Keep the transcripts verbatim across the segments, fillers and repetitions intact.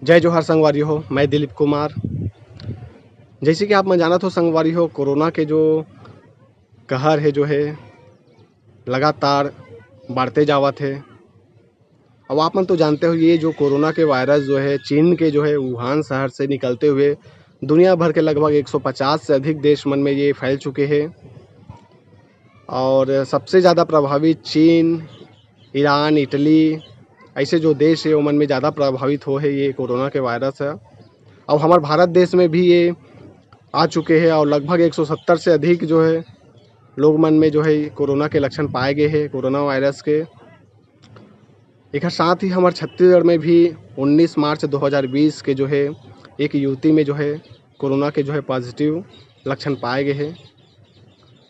जय जोहार संगवारी हो, मैं दिलीप कुमार। जैसे कि आप मन जानत हो संगवारी हो, कोरोना के जो कहर हे जो हे लगातार बढ़ते जावत हे। अब आप मन तो जानते हो, ये जो कोरोना के वायरस जो है चीन के जो है वुहान शहर से निकलते हुए दुनिया भर के लगभग एक सौ पचास से अधिक देश मन में ये फैल चुके हैं। और सबसे ज़्यादा प्रभावित चीन, ईरान, इटली, ऐसे जो देश है ओमन में ज़्यादा प्रभावित हो है ये कोरोना के वायरस है। और हमारे भारत देश में भी ये आ चुके हैं और लगभग एक सौ सत्तर से अधिक जो है लोग मन में जो है कोरोना के लक्षण पाए गए हैं, कोरोना वायरस के। एक साथ ही हमारे छत्तीसगढ़ में भी उन्नीस मार्च दो हज़ार बीस के जो है एक युवती में जो है कोरोना के जो है पॉजिटिव लक्षण पाए गए हैं।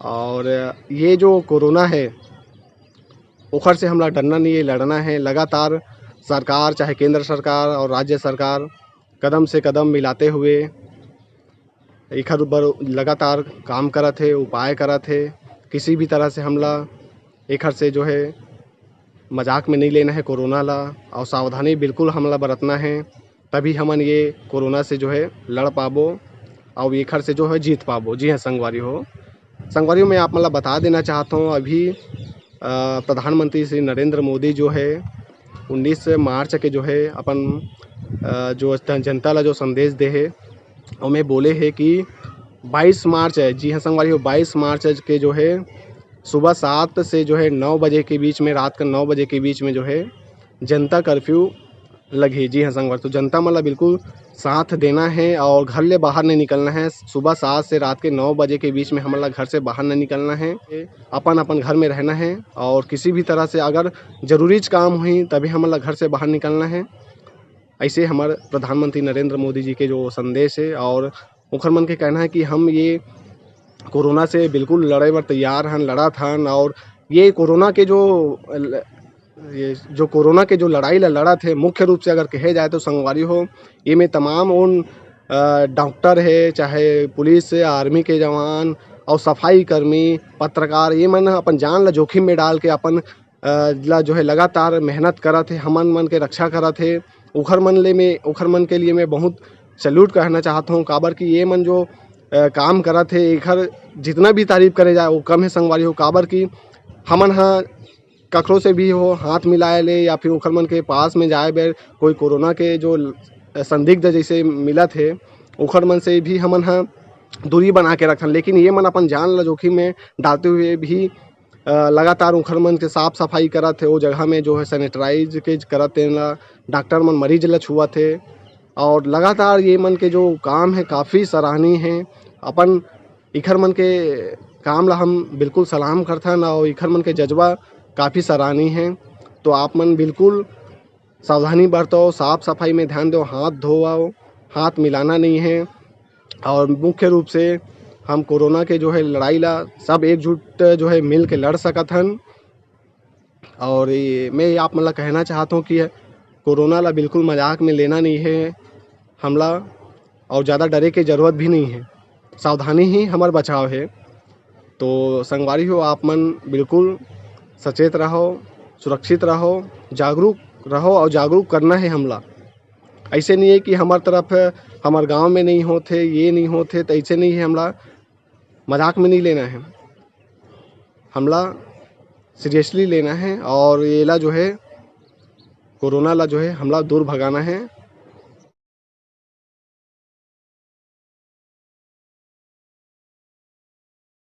और ये जो कोरोना है, ओखर से हमला डरना नहीं है, लड़ना है। लगातार सरकार, चाहे केंद्र सरकार और राज्य सरकार, कदम से कदम मिलाते हुए एखर ऊपर लगातार काम करत हे, उपाय करत हे। किसी भी तरह से हमला एखर से जो है मजाक में नहीं लेना है कोरोना ला, और सावधानी बिल्कुल हमला बरतना है, तभी हमन ये कोरोना से जो है लड़ पाबो और एखर से जो है जीत पाबो। जी हाँ संगवारी हो, संगवारी हो, मैं आप मन ला बता देना चाहता हूँ, अभी अ, प्रधानमंत्री श्री नरेंद्र मोदी जो है उन्नीस मार्च के जो है अपन अ, जो जन-, जनता ला जो संदेश दे है, ओमे बोले है कि बाईस मार्च है, जी हाँ संगवारी हो, बाईस मार्च के जो है सुबह सात से जो है नौ बजे के बीच में, रात का नौ बजे के बीच में जो है जनता कर्फ्यू लगही। जी हाँ संगवारी, तो जनता मन ला बिल्कुल साथ देना है और घर ले बाहर नहीं निकलना है। सुबह सात से रात के नौ बजे के बीच में हमन ला घर से बाहर नहीं निकलना है, अपन अपन घर में रहना है और किसी भी तरह से अगर जरूरी काम हुई तभी हमन ला घर से बाहर निकलना है। ऐसे हमारे प्रधानमंत्री नरेंद्र मोदी जी के जो संदेश है और ओखर मन के कहना है कि हम ये कोरोना से बिल्कुल लड़े बर तैयार हन, लड़त हन। और ये कोरोना के जो ल-, ये जो कोरोना के जो लड़ाई ला लड़त हे, मुख्य रूप से अगर कहे जाए तो संगवारी हो, ये में तमाम उन अ, डॉक्टर है, चाहे पुलिस है, आर्मी के जवान और सफाई कर्मी, पत्रकार, ये मन अपन जान ला जोखिम में डाल के अपन अ, ला जो है लगातार मेहनत करत हे, हमन मन के रक्षा करत हे। उखर मन ले मैं, उखर मन के लिए मैं बहुत सैल्यूट कहना चाहत हूँ, काबर कि ये मन जो अ, काम करत हे, एखर जितना भी तारीफ करे जाए वो कम है संगवारी हो, काबर कि हमन हा कखरो से भी हो हाथ मिलाए ले या फिर उखर मन के पास में जाए बर कोई कोरोना के जो ल-, संदिग्ध जैसे मिलत हे, उखर मन से भी हमन हा दूरी बना के रखन, लेकिन ये मन अपन जान ला जोखिम में डालते हुए भी अ, लगातार उखर मन के साफ सफाई करत हे, वो जगह में जो है सैनिटाइज के करत हे, तेन ला डॉक्टर मन मरीज ला छुअत हे। और लगातार ये मन के जो काम है काफ़ी सराहनीय है। अपन इखर मन के काम ला हम बिल्कुल सलाम करथन और इखर मन के जज्बा काफ़ी सराहनीय है। तो आप मन बिल्कुल सावधानी बरतो, साफ सफाई में ध्यान दो, हाथ धोवाओ, हाथ मिलाना नहीं है। और मुख्य रूप से हम कोरोना के जो है लड़ाई ला सब एकजुट जो है मिल के लड़ सकत हन। और ये मैं आप मन ला कहना चाहत हूँ कि कोरोना ला बिल्कुल मजाक में लेना नहीं है हमला, और ज़्यादा डरे के ज़रूरत भी नहीं है। सावधानी ही हमार बचाव है। तो संगवारी हो, आप मन बिल्कुल सचेत रहो, सुरक्षित रहो, जागरूक रहो और जागरूक करना है हमला। ऐसे नहीं है कि हमार तरफ, हमार गांव में नहीं होत हे, ये नहीं होत हे, तो ऐसे नहीं है हमला। मजाक में नहीं लेना है, हमला सीरियसली लेना है और येला जो है कोरोना ला जो है हमला दूर भगाना है।